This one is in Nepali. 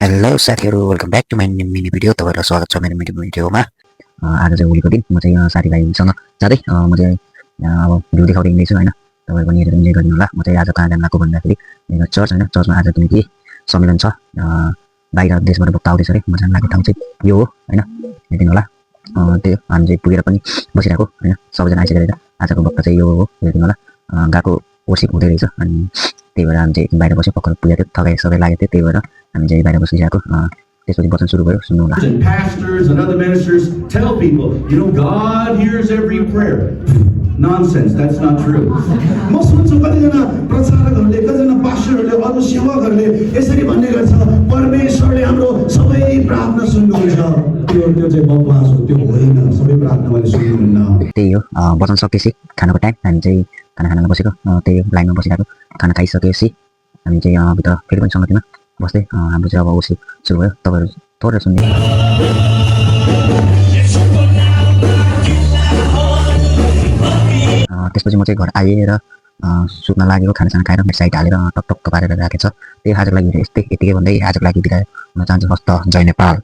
हेलो साथीहरू, welcome back to my mini video. तपाईँहरूलाई स्वागत छ मेरो मिनी भिडियोमा। आज चाहिँ होलीको दिन म चाहिँ साथीभाइसँग जाँदै म चाहिँ अब भ्यू देखाउँदै हिँड्दैछु होइन। तपाईँहरू पनि हेरेर इन्जोय गरिदिनु होला। म चाहिँ आज कहाँ जान लागेको भन्दाखेरि मेरो चर्च होइन, चर्चमा आज पनि केही सम्मेलन छ। बाहिर देशबाट भक्त आउँदैछ अरे। म जान लागेको ठाउँ चाहिँ यो हो होइन, हेरिदिनु होला। त्यो हामी चाहिँ पुगेर पनि बसिरहेको होइन, सबैजना आइसकेर आजको भक्त चाहिँ यो हो, हेरिदिनु होला। गएको वर्षिप हुँदै रहेछ अनि त्यही भएर हामी चाहिँ बाहिर बस्यो, पक्का पुगेको थियो, थकाइ सबै लागेको थियो, त्यही भएर हामी चाहिँ बाहिर बसिरहेको। त्यसपछि वचन सुरु भयो, सुन्नु होला। And pastors and other ministers tell people, God hears every prayer. Nonsense, that's not true. म सुन्छु कतिजना प्रचारकहरूले कतिजना पास्टरहरूले अरू सेवकहरूले यसरी भन्ने गर्छ, परमेश्वरले हाम्रो सबै प्रार्थना सुन्नुहुन्छ। त्यो चाहिँ बकवास हो, त्यो होइन। सबै प्रार्थना मैले सुन्नुहुन्न। त्यही हो, वचन सकेपछि खानाको टाइम हामी चाहिँ खाना खान बसेको, त्यही लाइनमा बसिरहेको। खाना खाइसकेपछि हामी चाहिँ भित्र फेरि पनि सङ्गतिमा बस्दै हाम्रो चाहिँ अब वर्षिप सुरु भयो। तपाईँहरू थोरै सुन्ने। त्यसपछि म चाहिँ घर आएर सुत्न लागेको, खानासाना खाएर मिक्साइट हालेर टक्क पारेर राखेको छ। त्यही आजको लागि यस्तै यतिकै भन्दै आजको लागि बिदा हुन चाहन्छु। हस्त, जय नेपाल।